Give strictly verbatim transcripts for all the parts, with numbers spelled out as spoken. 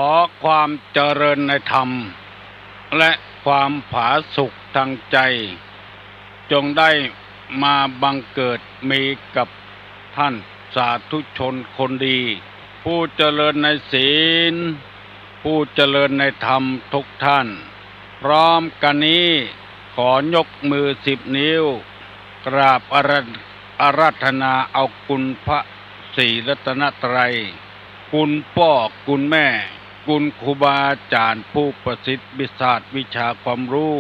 ขอความเจริญในธรรม และความผาสุกทางใจ จงได้มาบังเกิดมีกับท่านสาธุชนคนดี ผู้เจริญในศีล ผู้เจริญในธรรมทุกท่าน พร้อมกันนี้ขอยกมือสิบนิ้ว กราบอารา อาราธนาเอาคุณพระศรีรัตนตรัย คุณป้อ คุณแม่ คุณครูบาอาจ๋ารย์ผู้ประสิทธิ์วิชาวิชาความฮู้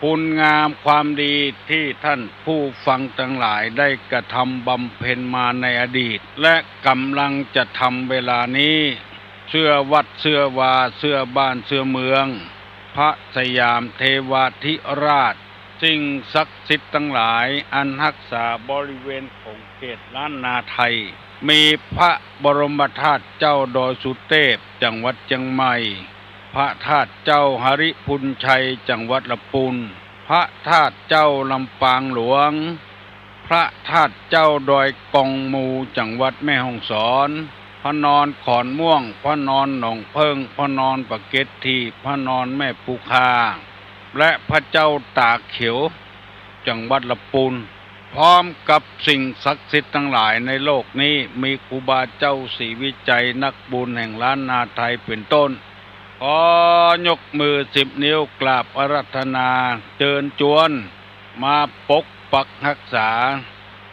คุณงามความดีตี้ท่านผู้ฟังตังหลายได้กระทำบำเพ็ญมาในอดีต และก๋ำลังจะทำเวลานี้ เสื้อวัดเสื้อวา เสื้อบ้านเสื้อเมือง พระสยามเทวาธิราช สิ่งศักดิ์สิทธิ์ตังหลายอันฮักษาบริเวณของเขตล้านนาไทย มีพระบรมธาตุเจ้าดอยสุเตพ จังหวัดเจียงใหม่ พระธาตุเจ้าหริภุญชัย จังหวัดละปูน พระธาตุเจ้าลำปางหลวง พระธาตุเจ้าดอยกองมู จังหวัดแม่ฮ่องสอน พระนอนขอนม่วง พระนอนหนองเพิ่ง พระนอนปะเก็ดถีบ พระนอนแม่ปูคา และพระเจ้าตาเขียว จังหวัดละปูน พร้อมกับสิ่งศักดิ์สิทธิ์ตังหลายในโลกนี้ มีครูบาเจ้าศรีวิชัยนักบุญแห่งล้านนาไทยเป็นต้น ขอยกมือสิบนิ้วกราบอาราธนาเจิญจวน มาปกปักฮักษา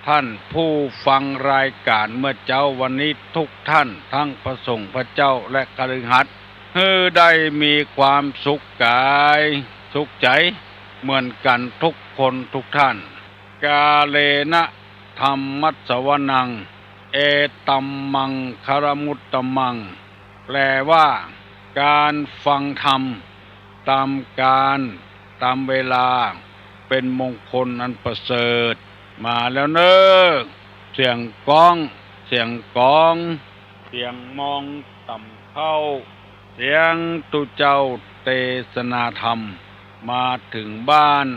ท่านผู้ฟังรายก๋านเมื่อเจ๊าวันนี้ทุกท่าน ทั้งพระสงฆ์พระเจ้าและคฤหัสถ์ หื้อได้มีความสุขก๋ายสุขใจ๋เหมือนกั๋นทุกคนทุกท่าน กาเลนะธัมมัสสวนัง เอตัมมังคารมุตตมัง แปลว่า การฟังธรรมต๋ามกาลต๋ามเวลา เป๋นมงคลอันประเสริฐ มาแล้วเน่อ เสียงก๊อง เสียงก๋อง เสียงมองต่ำเข้า เสียงตุ๊เจ้าเตสนาธรรม มาเถิงบ้าน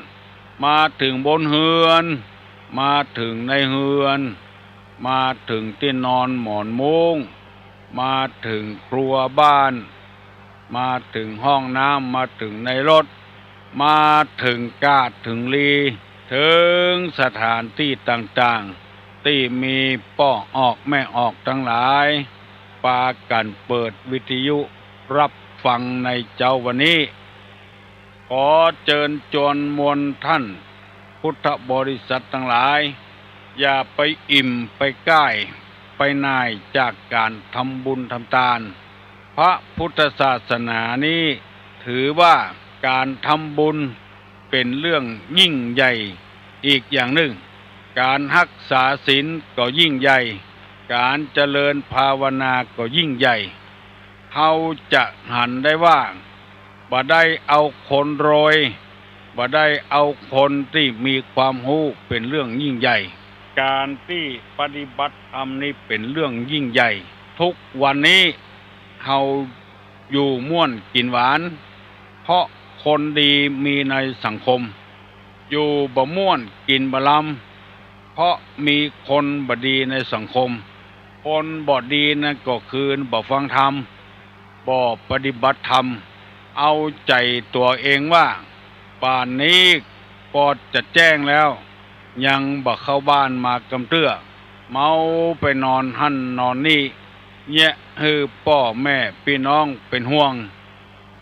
มาเถิงบนเฮือน มาเถิงในเฮือน มาเถิงตี้นอนหมอนมุ้ง มาเถิงครัวบ้าน มาเถิงห้องน้ำ มาเถิงในรถ มาเถิงก้าเถิงลี เถิงสถานตี้ต่างๆ ตี้มีป้อออกแม่ออกตังหลาย ปากั๋นเปิดวิทยุฮับฟังในเจ๊าวันนี้ ขอเจิญจวนมวลท่านพุทธบริษัทตังหลาย อย่าไปอิ่มไปก้ายไปหน่ายจากก๋านทำบุญทำตาน พระพุทธศาสนานี้ถือว่าก๋านทำบุญเป๋นเรื่องยิ่งใหญ่อีกอย่างนึ่ง ก๋านฮักษาศีลก็ยิ่งใหญ่ ก๋านเจริญภาวนาก็ยิ่งใหญ่ เฮาจะหันได้ว่า บ่ได้เอาคนรวย บ่ได้เอาคนตี้มีความฮู้เป๋นเรื่องยิ่งใหญ่ ก๋านตี้ปฏิบัติธรรมนี้เป๋นเรื่องยิ่งใหญ่ ทุกวันนี้เฮาอยู่ม่วนกิ๋นหวาน เพราะคนดีมีในสังคม อยู่บ่ม่วนกิ๋นบ่ลำ เพราะมีคนบ่ดีในสังคม คนบ่ดีนั้นก็คือบ่ฟังธรรม บ่ปฏิบัติธรรม เอาใจ๋ตั๋วเองว่า ป่านนี้ปอจะแจ้งแล้ว ยังบ่เข้าบ้านมากำเตื้อ เมาไปนอนหั้นนอนนี่ เยียะหื้อป้อแม่ปี้น้องเป๋นห่วง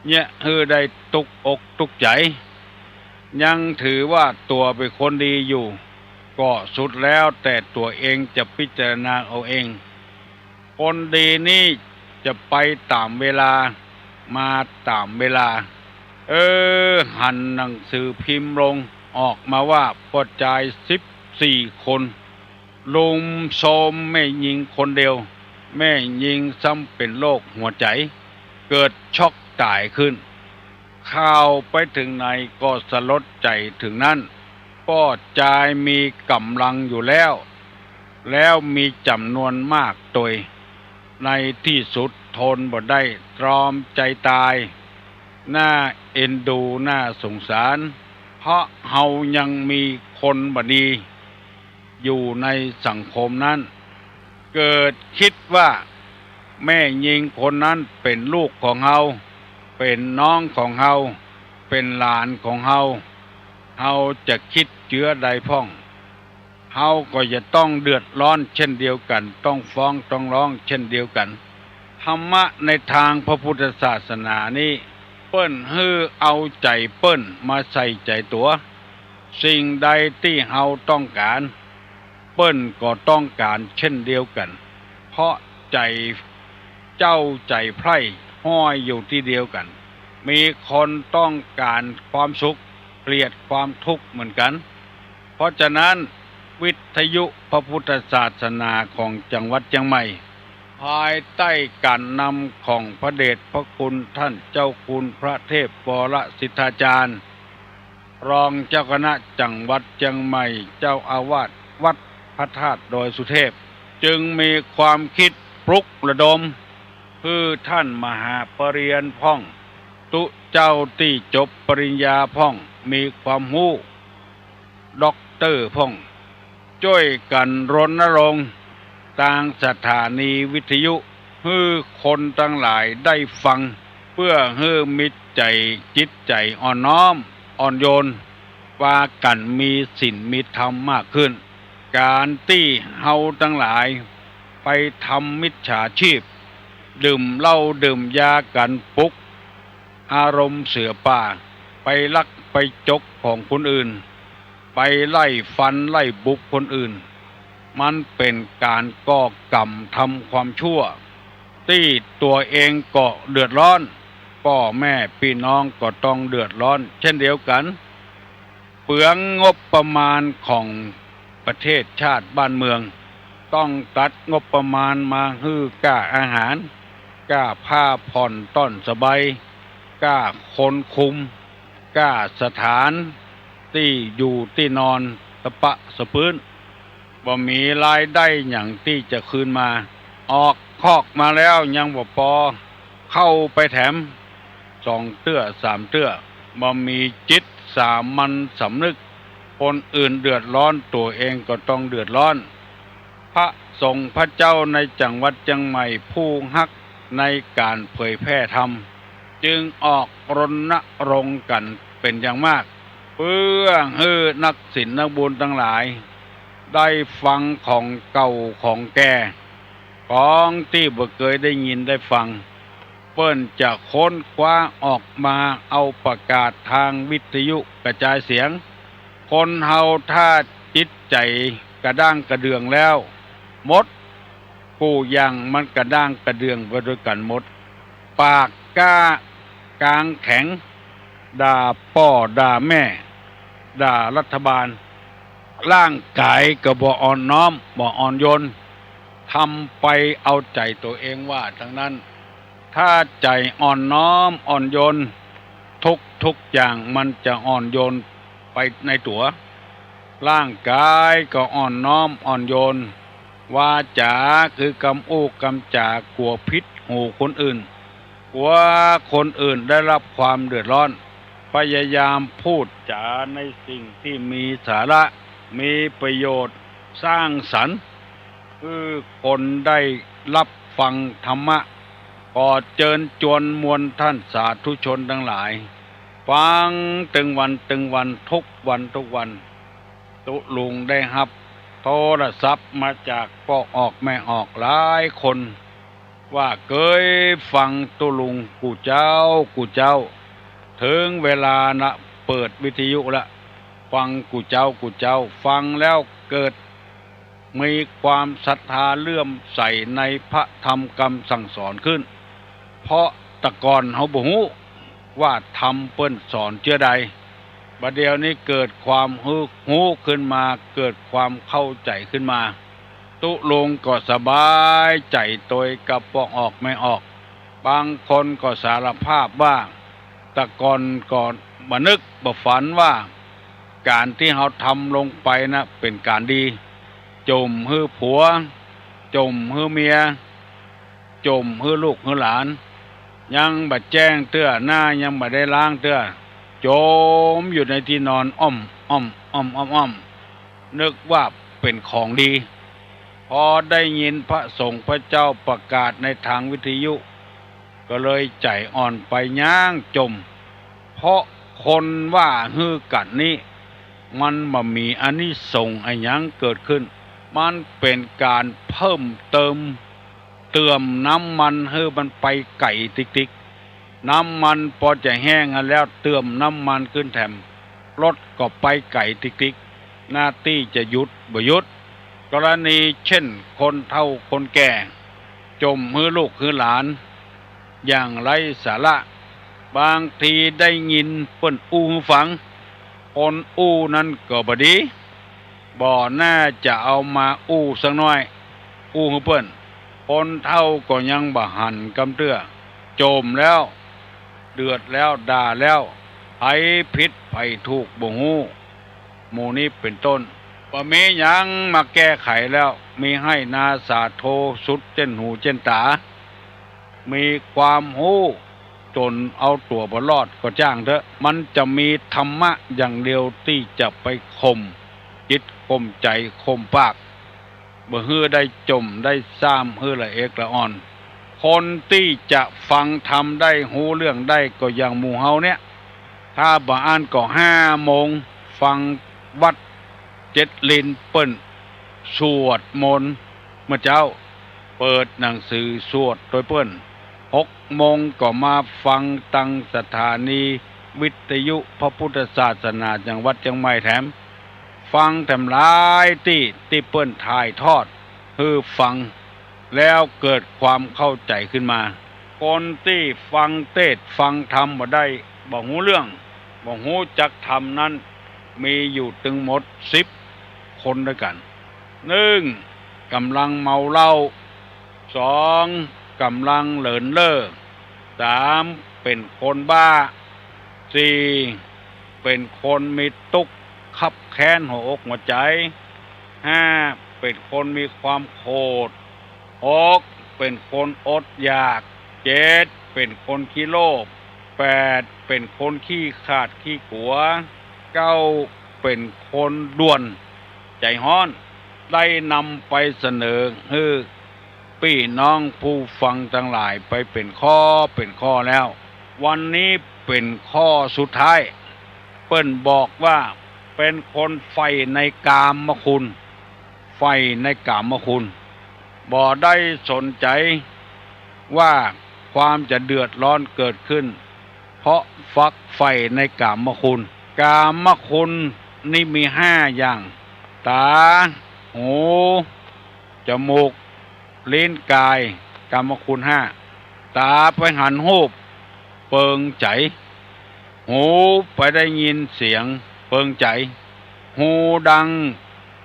เยียะหื้อได้ตุ๊กอกตุ๊กใจ๋ ยังถือว่าตั๋วเป๋นคนดีอยู่ ก็สุดแล้วแต่ตั๋วเองจะพิจารณาเอาเอง คนดีนี้จะไปต๋ามเวลา มาต๋ามเวลา เออ หันหนังสือพิมพ์ลง ออกมาว่าป้อจายสิบสี่คน ลุมโทรมแม่ญิงคนเดียว แม่ญิงซ้ำเป๋นโรคหัวใจ๋ เกิดช็อกต๋ายขึ้น ข่าวไปเถิงไหนก็สลดใจ๋เถิงนั้น ป้อจายมีก๋ำลังอยู่แล้ว แล้วมีจ๋ำนวนมากตวย ในตี้สุดทนบ่ได้ตรอมใจ๋ต๋าย น่าเอ็นดูน่าสงสาร เพราะเฮายังมีคนบ่ดีอยู่ในสังคมนั้น เกิดกึ๊ดว่า แม่ญิงคนนั้นเป๋นลูกของเฮา เป๋นน้องของเฮา เป๋นหลานของเฮา เฮาจะกึ๊ดเจื้อใดพ่อง เฮาก็จะต้องเดือดร้อนเช่นเดียวกั๋น ต้องฟ้องต้องร้องเช่นเดียวกั๋น ธรรมะในตางพระพุทธศาสนานี้ เปิ้นหื้อเอาใจ๋เปิ้นมาใส่ใจ๋ตั๋ว สิ่งใดตี้เฮาต้องก๋าน เปิ้นก็ต้องก๋านเช่นเดียวกั๋น เพราะใจ๋เจ้าใจ๋ใผร้ห้อยอยู่ตี้เดียวกั๋น มีคนต้องก๋านความสุข เกลียดความทุกข์เหมือนกั๋น เพราะฉะนั้น วิทยุพระพุทธศาสนาของจังหวัดเจียงใหม่ ภายใต้ก๋านนำของพระเดชพระคุณต้านเจ้าคุณพระเทพวรสิทธาจารย์ รองเจ้าคณะจังหวัดเจียงใหม่ เจ้าอาวาสวัดพระธาตุดอยสุเทพ จึงมีความกึ๊ดปลุกระดม หื้อต้านมหาปริญญาพ่อง ตุ๊เจ้าตี้จบปริญญาพ่อง มีความฮู้ ด็อกเตอร์พ่อง จ้วยกั๋นรณรงค์ตางสถานีวิทยุ หื้อคนตังหลายได้ฟัง เปื้อหื้อมีใจ๋จิตใจ๋อ่อนน้อมอ่อนโยน ปากั๋นมีศีลมีธรรมมากขึ้น ก๋านตี้เฮาตังหลายไปทำมิจฉาชีพ ดื่มเหล้าดื่มยากั๋น ปลุกอารมณ์เสือป่า ไปลักไปจกของคนอื่น ไปไล่ฟันไล่บุกคนอื่น มันเป๋นก๋านก่อกรรมทำความชั่ว ตี้ตั๋วเองก็เดือดร้อน ป้อแม่ปี้น้องก็ต้องเดือดร้อนเช่นเดียวกั๋น เปลืองงบประมาณของประเทศชาติบ้านเมือง ต้องตัดงบประมาณมาหื้อก้าอาหาร ก้าผ้าผ่อนต้อนสบาย ก้าคนคุม ก้าสถานตี้อยู่ตี้นอนสะปะสะปื้น บ่มีรายได้หยังตี้จะคืนมา ออกคอกมาแล้วยังบ่ปอ เข้าไปแถม สองเตื้อสามเตื้อ บ่มีจิตสามัญสำนึก คนอื่นเดือดร้อน ตั๋วเองก็ต้องเดือดร้อน พระสงฆ์พระเจ้าในจังหวัดเจียงใหม่ผู้ฮักในก๋านเผยแพร่ธรรม จึงออกรณรงค์กั๋นเป๋นอย่างมาก เปื้อหื้อนักศีลนักบุญตังหลาย ได้ฟังของเก่าของแก่ ของตี้บ่เกยได้ยินได้ฟัง เปิ้นจะค้นคว้าออกมาเอาประกาศตางวิทยุกระจายเสียง คนเฮาถ้าจิตใจ๋กระด้างกระเดื่องแล้ว หมดกู้อย่างมันกระด้างกระเดื่องไปตวยกั๋นหมด ปากก้ากางแข็ง ด่าป้อด่าแม่ ด่ารัฐบาล ร่างก๋ายก็บ่อ่อนน้อมบ่อ่อนโยน ทำไปเอาใจ๋ตั๋วเองว่าตังนั้น ถ้าใจ๋อ่อนน้อมอ่อนโยน ทุกๆ อย่างมันจะอ่อนโยนไปในตั๋ว ร่างก๋ายก็อ่อนน้อมอ่อนโยน วาจ๋าคือกำอู้กำจ๋ากั๋วผิดหูคนอื่น กั๋วคนอื่นได้รับความเดือดร้อน พยายามพูดจ๋าในสิ่งตี้มีสาระ มีประโยชน์ สร้างสรรค์ หื้อคนได้รับฟังธรรมะ ขอเจิญจวนมวลต้านสาธุชนตังหลาย ฟังตึงวันตึงวัน ทุกวันทุกวัน ตุ๊ลุงได้ฮับโทรศัพท์มาจากป้อออกแม่ออกหลายคน ว่าเกยฟังตุ๊ลุงกู้เจ๊ากู้เจ๊า เถิงเวลานะเปิดวิทยุละ ฟังกู้เจ๊ากู้เจ๊า ฟังแล้วเกิดมีความศรัทธาเลื่อมใสในพระธรรมกำสั่งสอนขึ้น เพราะแต่ก่อนเฮาบ่ฮู้ว่าธรรมเปิ้นสอนเจื้อใด บ่าเดี่ยวนี้เกิดความฮู้ ฮู้ขึ้นมา เกิดความเข้าใจ๋ขึ้นมา ตุ๊ลุงก็สบายใจ๋ตวยกับป้อออกแม่ออก บางคนก็สารภาพว่า แต่ก่อนก็บ่นึกบ่ฝันว่า ก๋านตี้เฮาทำลงไปนะเป๋นก๋านดี จ่มหื้อผัว จ่มหื้อเมีย จ่มหื้อลูกหื้อหลาน ยังบ่แจ้งเตื้อ หน้ายังบ่ได้ล้างเตื้อ จ่มอยู่ในตี้นอน อ้อมอ้อมอ้อมอ้อมอ้อม นึกว่าเป๋นของดี พอได้ยินพระสงฆ์พระเจ้าประกาศในทางวิทยุ ก็เลยใจ๋อ่อนไปย้างจ่ม เพราะคนว่าหื้อกั๋นนี้ มันบ่มีอานิสงส์อะหยังเกิดขึ้น มันเป๋นก๋านเพิ่มเติม เติมน้ำมันหื้อมันไปไก๋ติ๊กๆ น้ำมันปอจะแห้งหั้นแล้ว เติมน้ำมันขึ้นแถม รถก็ไปไก๋ติ๊กๆ นาตี้จะหยุดบ่หยุด กรณีเช่นคนเฒ่าคนแก่ จ่มหื้อลูกหื้อหลาน อย่างไร้สาระ บางทีได้ยินเปิ้นอู้หื้อฟัง คนอู้นั้นก็บ่ดี บ่น่าจะเอามาอู้สักหน้อย อู้หื้อเปิ้น คนเฒ่าก็ยังบ่หันกำเตื้อ จ่มแล้ว เดือดแล้ว ด่าแล้ว ใผผิดใผถูกบ่ฮู้ หมู่นี้เป๋นต้น บ่มีหยังมาแก้ไขแล้ว มีไฮ่นาสาโทสุดเจ้นหูเจ้นต๋า มีความฮู้จ๋นเอาตั๋วบ่รอดก็จ้างเต๊อะ มันจะมีธรรมะอย่างเดียวตี้จะไปข่มจิตข่มใจ๋ข่มปาก บ่หื้อได้จ่มได้ซ่าม หื้อละเอกละอ่อน คนตี้จะฟังธรรมได้ฮู้เรื่องได้ก็อย่างหมู่เฮาเนี่ย ถ้าบ่อั้นก็ห้าโมงฟังวัดเจ็ดลินเปิ้นสวดมนต์เมื่อเจ๊า เปิดหนังสือสวดโตยเปิ้น หกโมงก็มาฟังตังสถานีวิทยุพระพุทธศาสนาจังหวัดเจียงใหม่แถม ฟังแถมหลายตี้ ตี้เปิ้นถ่ายทอดหื้อฟัง แล้วเกิดความเข้าใจ๋ขึ้นมา คนตี้ฟังเตสน์ฟังธรรมบ่ได้ บ่ฮู้เรื่อง บ่ฮู้จักธรรมนั้น มีอยู่ตึงหมดสิบคนด้วยกั๋น นึ่ง ก๋ำลังเมาเหล้า สอง ก๋ำลังเลินเล่อ สาม เป๋นคนบ้า สี่ เป๋นคนมีตุ๊กข์คับแค้นหัวอกหัวใจ๋ ห้า เป๋นคนมีความโขด หก เป๋นคนอดอยาก เจ็ด เป๋นคนขี้โลภ แปด เป๋นคนขี้ขลาดขี้กั๋ว เก้า เป๋นคนด่วนใจ๋ฮ้อน ได้นำไปเสนอหื้อปี้น้องผู้ฟังตังหลายไปเป๋นข้อเป๋นข้อแล้ว วันนี้เป๋นข้อสุดท้าย เปิ้นบอกว่าเป๋นคนใฝ่ในกามคุณ ใฝ่ในกามคุณ บ่ได้สนใจ๋ว่าความจะเดือดร้อนเกิดขึ้น เพราะฝักใฝ่ในกามคุณ กามคุณนี้มีห้าอย่าง ต๋า หู จมูก ลิ้น ก๋าย กามคุณห้า ต๋าไปหันฮูป เปิงใจ๋ หูไปได้ยินเสียง เปิงใจ๋ ฮูดัง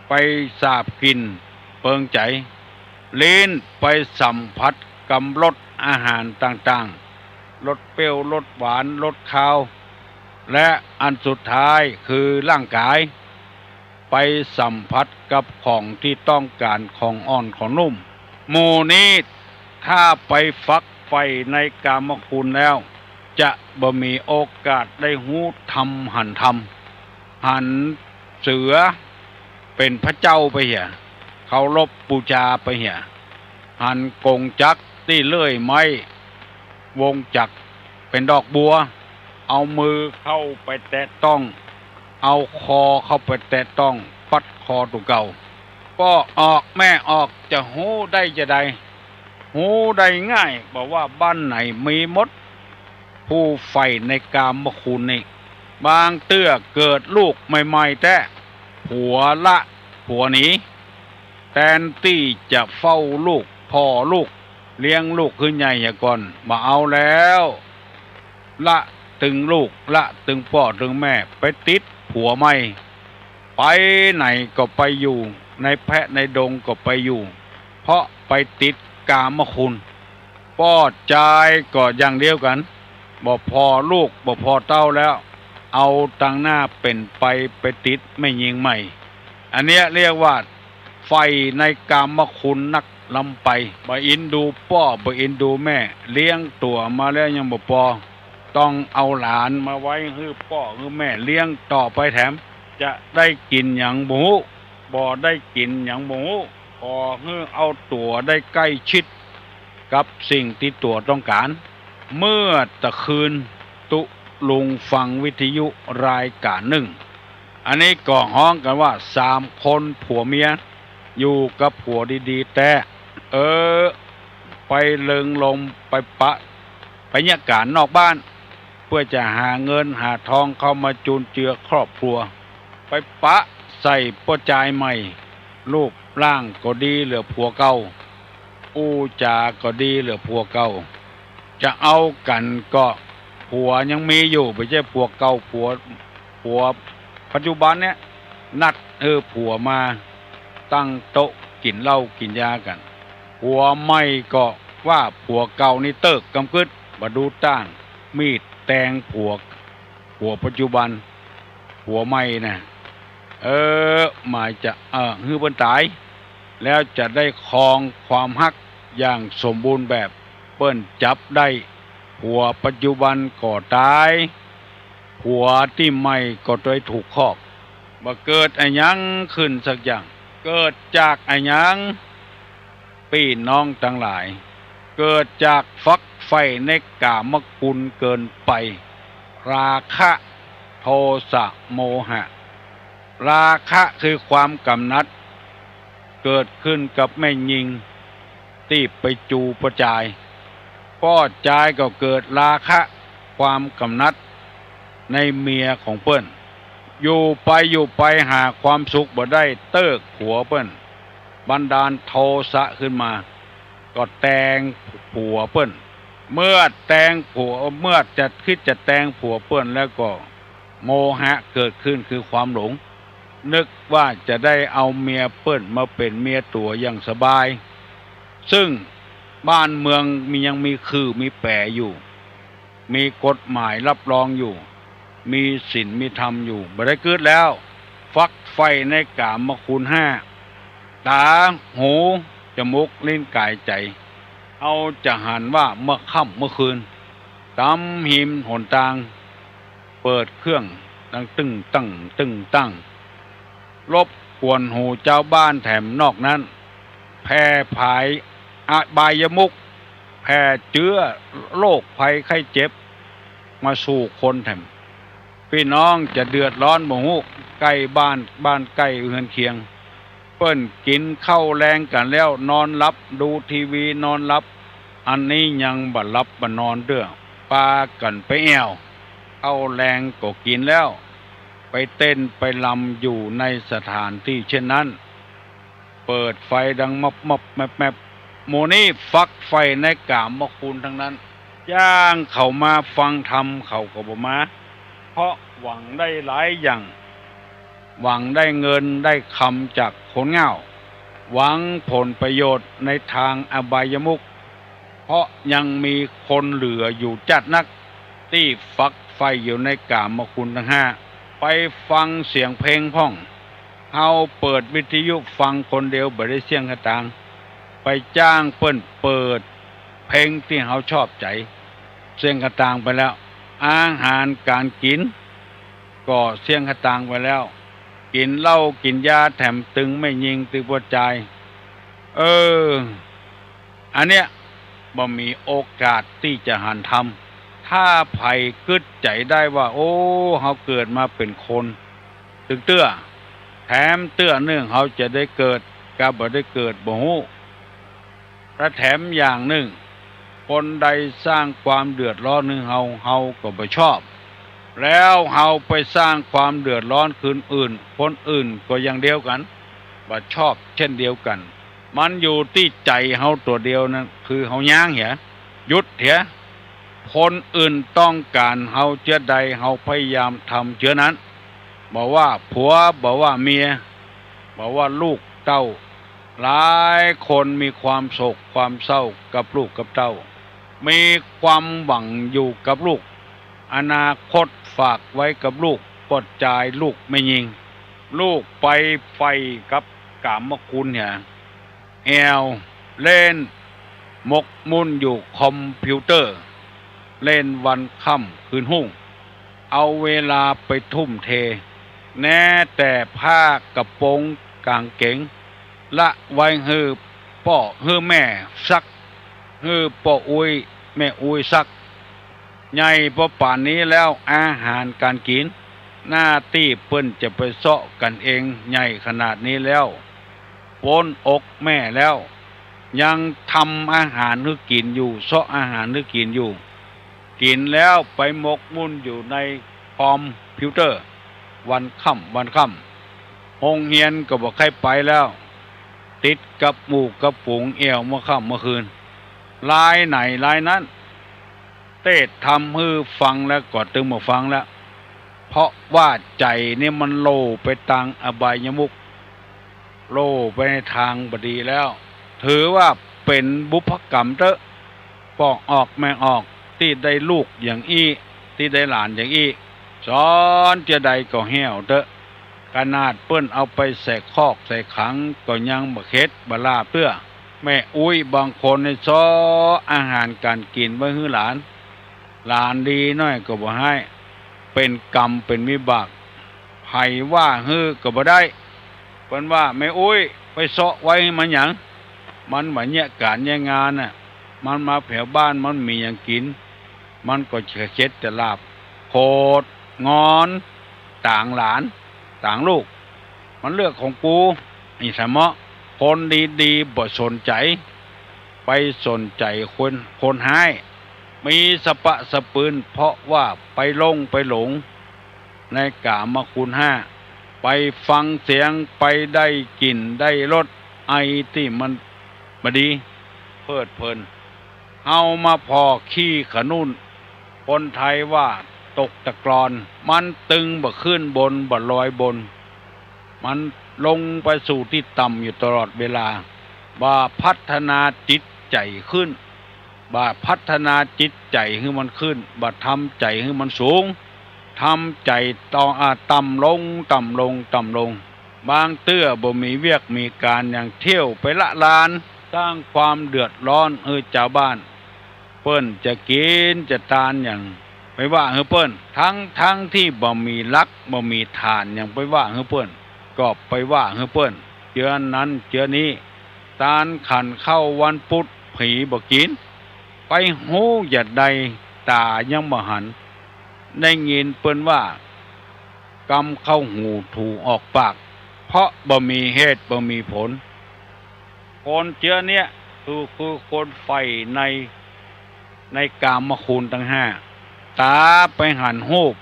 ไปสาบกลิ่น เปิงใจ๋ ลิ้นไปสัมผัสกำรสอาหารต่างๆ รสเปรี้ยว รสหวาน รสคาว และอันสุดท้ายคือร่างก๋าย ไปสัมผัสกับของตี้ต้องก๋าน ของอ่อนของนุ่ม หมู่นี้ถ้าไปฝักใฝ่ในกามคุณแล้ว จะบ่มีโอกาสได้ฮู้ธรรมหันธรรม หันเสือเป๋นพระเจ้าไปเหีย เคารพบูชาไปเหีย หันกงจักรตี้เลื่อยไม้ วงจักรเป๋นดอกบัว เอามือเข้าไปแตะต้อง เอาคอเข้าไปแตะต้อง ปัดคอตั๋วเก่า ป้อออกแม่ออก จะฮู้ได้จาใด ฮู้ได้ง่าย บ่ว่าบ้านไหนมีหมด ผู้ใฝ่ในกามคุณนี่ บางเตื้อเกิดลูกใหม่ๆ แต๊ ผัวละผัวหนี แตนตี้จะเฝ้าลูก ผ่อลูก เลี้ยงลูกหื้อใหญ่เหียก่อน บ่เอาแล้ว ละตึงลูก ละตึงป้อตึงแม่ ไปติดผัวใหม่ ไปไหนก็ไปอยู่ ในแพะในดงก็ไปอยู่ เพราะไปติดกามคุณ ป้อจายก็อย่างเดียวกั๋น บ่ผ่อลูก บ่ผ่อเต้าแล้ว เอาตังหน้าเป๋นไป ไปติดแม่ญิงใหม่ อันเนี้ยเรียกว่า ใฝ่ในกามคุณนักล้ำไป บ่อินดูป้อ บ่อินดูแม่ เลี้ยงตั๋วมาแล้วยังบ่ปอ ต้องเอาหลานมาไว้หื้อป้อหื้อแม่เลี้ยงต่อไปแถม จะได้กิ๋นหยังบ่ฮู้ บ่ได้กิ๋นหยังบ่ฮู้ อ ขอหื้อเอาตั๋วได้ใก้ชิดกับสิ่งตี้ตั๋วต้องก๋าน เมื่อตะคืนตุ๊ลุงฟังวิทยุรายก๋านนึ่ง อันนี้ก็ฮ้องกั๋นว่าสามคนผัวเมียอยู่กับผัวดีๆ แต๊ เออ ไปเริงรมย์ ไปปะ ไปเยียะก๋านนอกบ้าน เปื้อจะหาเงินหาทองเข้ามาจุนเจือครอบครัว ไปปะใส่ป้อจายใหม่ รูปร่างก็ดีเหลือผัวเก่า อู้จาก็ดีเหลือผัวเก่า จะเอากั๋นก็ผัวยังมีอยู่ บ่ใจ้ผัวเก่า ผัว ผัวปัจจุบันเนี่ย นัดหื้อผัวมาตั้งโต๊ะกิ๋นเหล้ากิ๋นยากั๋น ผัวใหม่ก็ว่าผัวเก่านี่เติ๊กกำกึ๊ด บ่ดูต้าน มีดแตงผัว ผัวปัจจุบัน ผัวใหม่น่ะ เออ หมายจะ เออ หื้อเปิ้นต๋าย แล้วจะได้ครองความฮักอย่างสมบูรณ์แบบ เปิ้นจับได้ผัวปัจจุบันก็ต๋าย ผัวตี้ใหม่ก็ได้ถูกครอบ บ่เกิดอะหยังขึ้นสักอย่าง เกิดจากอะหยัง ปี้น้องตังหลาย เกิดจากฝักใฝ่ในกามคุณเกินไป ราคะ โทสะ โมหะ ราคะคือความกำหนัด เกิดขึ้นกับแม่ญิงตี้ไปจูป้อจาย ป้อจายก็เกิดราคะ ความกำหนัดในเมียของเปิ้น อยู่ไปอยู่ไปหาความสุขบ่ได้ เติ๊กผัวเปิ้น บันดาลโทสะขึ้นมา ก็แตงผัวเปิ้น เมื่อแตงผัว เมื่อจะ กึ๊ดจะแตงผัวเปิ้นแล้วก็โมหะเกิดขึ้นคือความหลง นึกว่าจะได้เอาเมียเปิ้นมาเป๋นเมียตั๋วอย่างสบาย ซึ่งบ้านเมืองมี ยังมีขื่อมีแป๋อยู่ มีกฎหมายรับรองอยู่ มีศีลมีธรรมอยู่ บ่ได้กึ๊ดแล้ว ฝักใฝ่ในกามคุณห้า ต๋า หู จมูก ลิ้น ก๋าย ใจ๋ เฮาจะหันว่าเมื่อค่ำเมื่อคืน ต๋ามฮิมหนตาง เปิดเครื่องดังตึ้งตั้งตึ้งตั้ง รบกวนหูจาวบ้านแถมนอกนั้น แผ่ผายอบายมุข แผ่เจื้อโรคภัยไข้เจ็บมาสู่คนแถม ปี้น้องจะเดือดร้อนบ่ฮู้ ใก้บ้าน บ้านใก้เฮือนเคียง เปิ้นกิ๋นข้าวแลงกั๋นแล้วนอนหลับ ดูทีวีนอนหลับ อันนี้ยังบ่หลับบ่นอนเตื้อ ปากั๋นไปแอ่ว ข้าวแลงก็กิ๋นแล้ว ไปเต้นไปรำอยู่ในสถานตี้เช่นนั้น เปิดไฟดังมับมับแมบแมบ หมู่นี้ฝักใฝ่ในกามคุณทั้งนั้น อย่างเขามาฟังธรรมเขาก็บ่มา เพราะหวังได้หลายอย่าง หวังได้เงินได้คำจากคนเหง้า หวังผลประโยชน์ในทางอบายมุข เพราะยังมีคนเหลืออยู่จ๊าดนัก ตี้ฝักใฝ่อยู่ในกามคุณทั้งห้า ไปฟังเสียงเพลงพ่อง เฮาเปิดวิทยุฟังคนเดียวบ่ได้เสี้ยงกะตาง ไปจ้างเปิ้นเปิดเพลงตี้เฮาชอบใจ๋ เสี้ยงกะตางไปแล้ว อาหารก๋านกิ๋นก็เสี้ยงกะตางไปแล้ว กิ๋นเหล้ากิ๋นยาแถมตึงแม่ญิงตึงป้อจาย เออ อันเนี้ยบ่มีโอกาสตี้จะหันธรรม ถ้าใผกึ๊ดใจ๋ได้ว่า โอ้ เฮาเกิดมาเป๋นคน ตึงเตื้อ แถมเตื้อนึ่งเฮาจะได้เกิด กาบ่ได้เกิดบ่ฮู้ และแถมอย่างนึ่ง คนใดสร้างความเดือดร้อนหื้อเฮา เฮาก็บ่ชอบ แล้วเฮาไปสร้างความเดือดร้อนคืนอื่น คนอื่นก็อย่างเดียวกั๋น บ่ชอบเช่นเดียวกั๋น มันอยู่ตี้ใจ๋เฮาตั๋วเดียวนั้น คือเฮายั้งเหีย หยุดเหีย คนอื่นต้องก๋านเฮาเจื้อใด เฮาพยายามทำเจื้อนั้น บ่ว่าผัว บ่ว่าเมีย บ่ว่าลูกเต้า หลายคนมีความโศกความเศร้ากับลูกกับเต้า มีความหวังอยู่กับลูก อนาคตฝากไว้กับลูกป้อจายลูกแม่ญิง ลูกไปใฝ่กับกามคุณเหีย แอ่ว เล่น หมกมุ่นอยู่คอมพิวเตอร์ เล่นวันค่ำคืนฮุ่ง เอาเวลาไปทุ่มเท แม้แต่ผ้ากระโปรงก๋างเก๋ง ละไว้หื้อป้อหื้อแม่สัก หื้อป้ออุ๊ยแม่อุ๊ยสัก ใหญ่ปอป่านนี้แล้ว อาหารก๋านกิ๋น หน้าตี้เปิ้นจะไปเซาะกั๋นเองใหญ่ขนาดนี้แล้ว ป๊นอกแม่แล้ว ยังทำอาหารหื้อกิ๋นอยู่ เซาะอาหารหื้อกิ๋นอยู่ กิ๋นแล้วไปหมกมุ่นอยู่ในคอมพิวเตอร์ วันค่ำวันค่ำ โฮงเฮียนก็บ่ใค่ไปแล้ว ติดกับหมู่กับฝูงแอ่วเมื่อค่ำเมื่อคืน ลายไหนลายนั้น เตศน์ธรรมหื้อฟังแล้วก็ตึงบ่ฟังแล้ว เพราะว่าใจ๋นี่มันโล่ไปตางอบายมุข โล่ไปในตางบ่ดีแล้ว ถือว่าเป๋นบุพกรรมเต๊อะ ป้อออกแม่ออก ตี้ได้ลูกอย่างอี้ ตี้ได้หลานอย่างอี้ สอนเตื้อใดก็แห้วเต๊อะ ขนาดเปิ้นเอาไปใส่คอกใส่ขังก็ยังบ่เข็ดบ่ลาบเตื้อ แม่อุ๊ยบางคนนี่เซาะอาหารก๋านกิ๋นไว้หื้อหลาน หลานดีหน้อยก็บ่หื้อ เป๋นกรรมเป๋นวิบาก ใผว่าหื้อก็บ่ได้ เปิ้นว่า แม่อุ๊ยไปเซาะไว้หื้อมันหยัง มันบ่เยียะก๋านเยียะงานน่ะ มันมาแผวบ้านมันมีหยังกิ๋น มันก็เข็ดแต่ลาบ โขดงอนตางหลานตางลูก มันเลือกของกู อี้สะเมาะ คนดีๆ บ่สนใจ๋ ไปสนใจ๋คน คนฮ้าย มีสะปะสะปืน เพราะว่าไปหลงไปหลงในก๋ามคุณห้า ไปฟังเสียง ไปได้กลิ่นได้รส ไอ้ตี้มันบ่ดี เพลิดเพลิน เฮามาผ่อขี้ขนุน คนไทยว่าตกตะกรอน มันตึงบ่ขึ้นบน บ่ลอยบน มันลงไปสู่ตี้ต่ำอยู่ตลอดเวลา บ่พัฒนาจิตใจ๋ขึ้น บ่พัฒนาจิตใจ๋หื้อมันขึ้น บ่ทำใจ๋หื้อมันสูง ทำใจ๋ต่อ อ่า ต่ำลง ต่ำลง ต่ำลง บางเตื้อบ่มีเวียกมีก๋านหยัง เที่ยวไปละลาน สร้างความเดือดร้อนหื้อจาวบ้าน เปิ้นจะกิ๋นจะตานหยัง ไปว่าหื้อเปิ้น ตึงๆ ตี้บ่มีหลักบ่มีฐานหยัง ไปว่าหื้อเปิ้น ก็ไปว่าหื้อเปิ้น เจื้อนั้นเจื้อนี้ ตานขันข้าววันปุธผีบ่กิ๋น ไปฮู้จะใด ต๋ายังบ่หัน ได้ยินเปิ้นว่า กำเข้าหูถูออกปาก เพราะบ่มีเหตุบ่มีผล คนเจื้อเนี้ยคือ คือคนใฝ่ใน ในกามคุณตังห้า ต๋าไปหันฮูป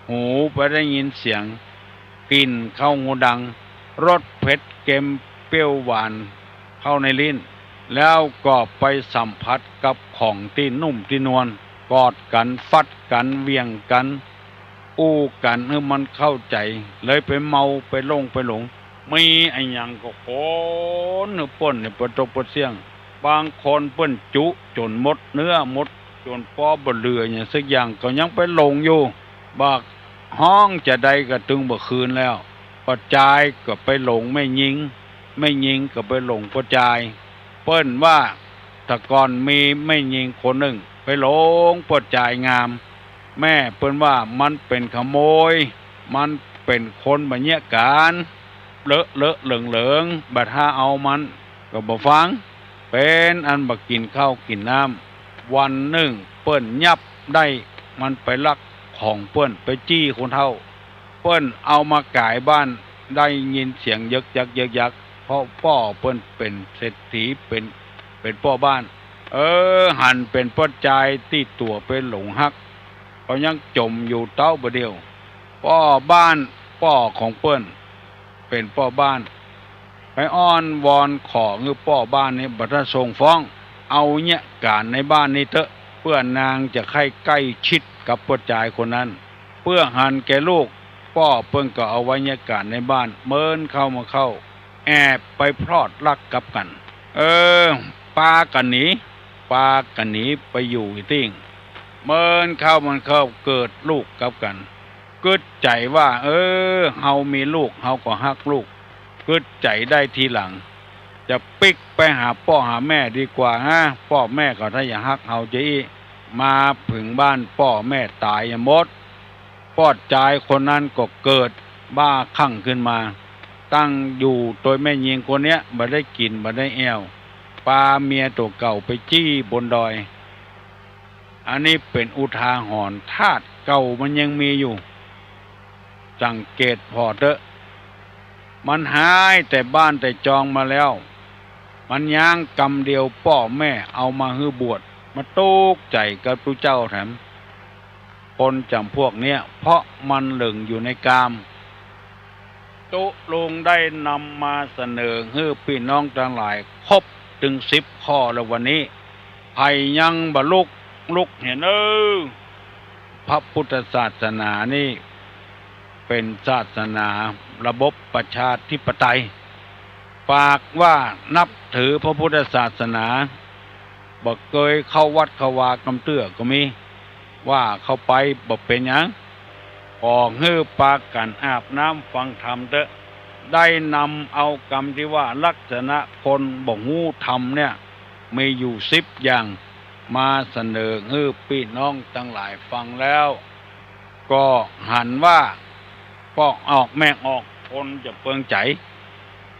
หูไปได้ยินเสียง กลิ่นเข้าหูดัง รสเผ็ดเค็มเปรี้ยวหวานเข้าในลิ้น แล้วก็ไปสัมผัสกับของตี้นุ่มตี้นวล กอดกั๋น ฟัดกั๋น เหวี่ยงกั๋น อู้กั๋นหื้อมันเข้าใจ๋ เลยไปเมาไปหลงไปหลง มีอะหยังก็ขนหื้อเปิ้นเนี่ยปะตกปะเสี้ยง บางคนเปิ้นจุจ๋นหมดเนื้อหมดจ๋นปอบ่เหลือหยังสักอย่าง ก็ยังไปหลงอยู่ บ่ฮ้องจะใดก็ตึงบ่คืนแล้ว ป้อจายก็ไปหลงแม่ญิง แม่ญิงก็ไปหลงป้อจาย เปิ้นว่า แต่ก่อนมีแม่ญิงคนนึ่งไปหลงป้อจายงาม แม่เปิ้นว่ามันเป๋นขโมย มันเป๋นคนบ่เยียะก๋าน เลอะเลอะเหลิงเหลิง บ่ถ้าเอามันก็บ่ฟัง เป๋นอันบ่กิ๋นข้าวกิ๋นน้ำ วันนึ่งเปิ้นยับได้ มันไปลักของเปิ้น ไปจี้คนเฒ่า เปิ้นเอามาก๋ายบ้าน ได้ยินเสียงเยิกยักเยิกยัก เพราะป้อเปิ้นเป๋นเศรษฐี เป๋น เป๋นป้อบ้าน เออ หันเป๋นป้อจายตี้ตั๋วไปหลงฮัก ก็ยังจ๋มอยู่เต๊าบ่าเดี่ยว ป้อบ้าน ป้อของเปิ้น เป๋นป้อบ้าน ไปอ้อนวอนขอหื้อป้อบ้านนี้บ่ถ้าส่งฟ้อง เอาเยียะก๋านในบ้านนี้เต๊อะ เปื้อนางจะใค่ใก้ชิดกับป้อจายคนนั้น เปื้อหันแก่ลูก ป้อเปิ้นก็เอาไว้เยียะก๋านในบ้าน เมินเข้ามาเข้า แอบไปพลอดรักกับกั๋น เออ ปากั๋นหนี ปากั๋นหนีไปอยู่ตี้ เมินเข้ามันเข้าเกิดลูกกับกั๋น กึ๊ดใจ๋ว่า เออ เฮามีลูก เฮาก็ฮักลูก กึ๊ดใจ๋ได้ทีหลัง จะปิ๊กไปหาป้อหาแม่ดีกว่านะ ป้อแม่เขาถ้าอยากฮักเฮาจะอี้ มาเถิงบ้านป้อแม่ต๋ายหมด ป้อจายคนนั้นก็เกิดบ้าคลั่งขึ้นมา ตั้งอยู่โตยแม่ญิงคนเนี้ย บ่ได้กิ๋น บ่ได้แอ่ว ปาเมียตั๋วเก่าไปจี้บนดอย อันนี้เป๋นอุทาหรณ์ ธาตุเก่ามันยังมีอยู่ สังเกตผ่อเต๊อะ มันฮ้ายแต่บ้านแต่จองมาแล้ว มันย้างกำเดียว ป้อแม่เอามาหื้อบวช มาตุ๊กใจ๋กับตุ๊เจ้าแถม คนจ๋ำพวกเนี้ย เพราะมันเหลิงอยู่ในกาม ตุ๊ลุงได้นำมาเสนอหื้อปี้น้องตังหลายครบเถิงสิบข้อแล้ววันนี้ ใผยังบ่ลุก ลุกเหียเน่อ พระพุทธศาสนานี่เป๋นศาสนาระบบประชาธิปไตย ปากว่านับถือพระพุทธศาสนา บ่เกยเข้าวัดเข้าวากำเตื้อก็มี ว่าเข้าไปบ่เป๋นหยัง ขอหื้อปากั๋นอาบน้ำฟังธรรมเต๊อะ ได้นำเอากำตี้ว่าลักษณะคนบ่ฮู้ธรรมเนี่ย มีอยู่สิบอย่าง มาเสนอหื้อปี้น้องตังหลายฟังแล้ว ก็หันว่า ปอกออกแมกออก คนจะเปิงใจ๋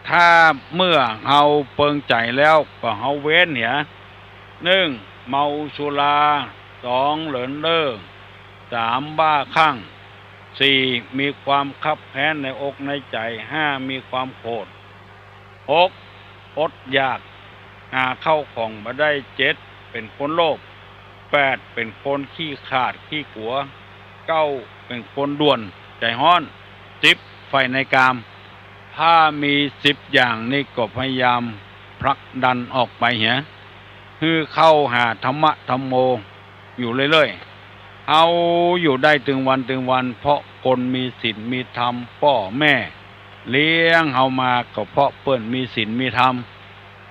ถ้าเมื่อเฮาเปิงใจ๋แล้ว ก็เฮาเว้นเหีย นึ่ง เมาสุรา สอง เหลินเล่อ สาม บ้าคลั่ง สี่ มีความคับแค้นในอกในใจ๋ ห้า มีความโขด หก อดอยาก หาเข้าของบ่ได้ เจ็ด เป๋นคนโลภ แปด เป๋นคนขี้ขลาดขี้กั๋ว เก้า เป๋นคนด่วนใจ๋ฮ้อน สิบ ใฝ่ในกาม ถ้ามีสิบอย่างนี้ก็พยายามผลักดันออกไปเหีย หื้อเข้าหาธรรมะธัมโม อยู่เรื่อยๆ เฮาอยู่ได้เถิงวันเถิงวัน เพราะคนมีศีลมีธรรม ป้อแม่เลี้ยงเฮามา ก็เพราะเปิ้นมีศีลมีธรรม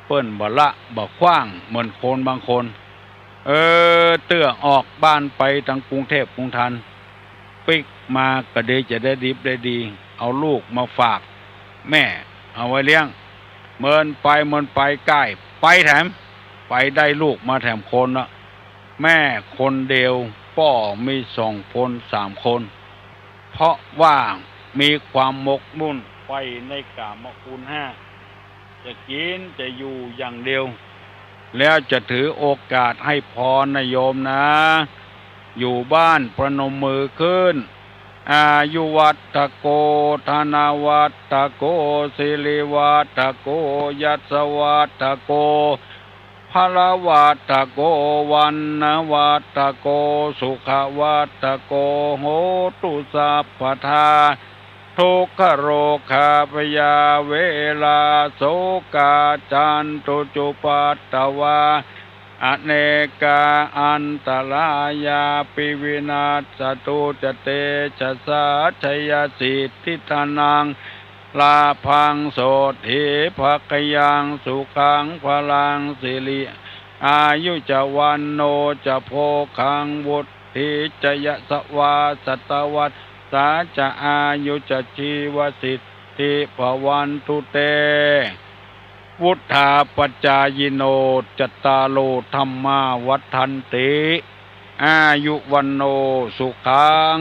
เปิ้นบ่ละบ่ขว้างเหมือนคนบางคน เออ เตื้อออกบ้านไปตังกรุงเทพฯกรุงธานี ปิ๊กมาก็ดีจะได้ดิบได้ดี เอาลูกมาฝากแม่เอาไว้เลี้ยง เมินไปเมินไปก้ายไปแถม ไปได้ลูกมาแถมคนละ แม่คนเดียว ป้อมีสองคนสามคน เพราะว่ามีความหมกมุ่นใฝ่ในกามคุณห้า จะกิ๋นจะอยู่อย่างเดียว แล้วจะถือโอกาสให้พรนะโยมนะ อยู่บ้านประนมมือขึ้น อายุวัตโก ธนวัตโก สิริวัตโก ยศวัตโก พลวัตโก วรรณวัตโก สุขวัตโก โหตุสัพพทา ทุกขโรคาพยาเวรา โสกาจันตุจุปัตตวา อเนกาอันตรายาปิวินัสสตุ จะเตชะสา ชยสิทธิธนัง ลาภัง โสตถีภะคะยัง สุขัง พลัง สิริ อายุจะ วันโณจะ โภคัง วุฒ ถี จะ ยะสะวา สัตวัสสา จะ อายุจะ ชีวสิทธิ ภวันตุ เต วุฑฒาปจายิโน จัตตาโร ธัมมา วัฑฒันติ อายุ วันโณ สุขัง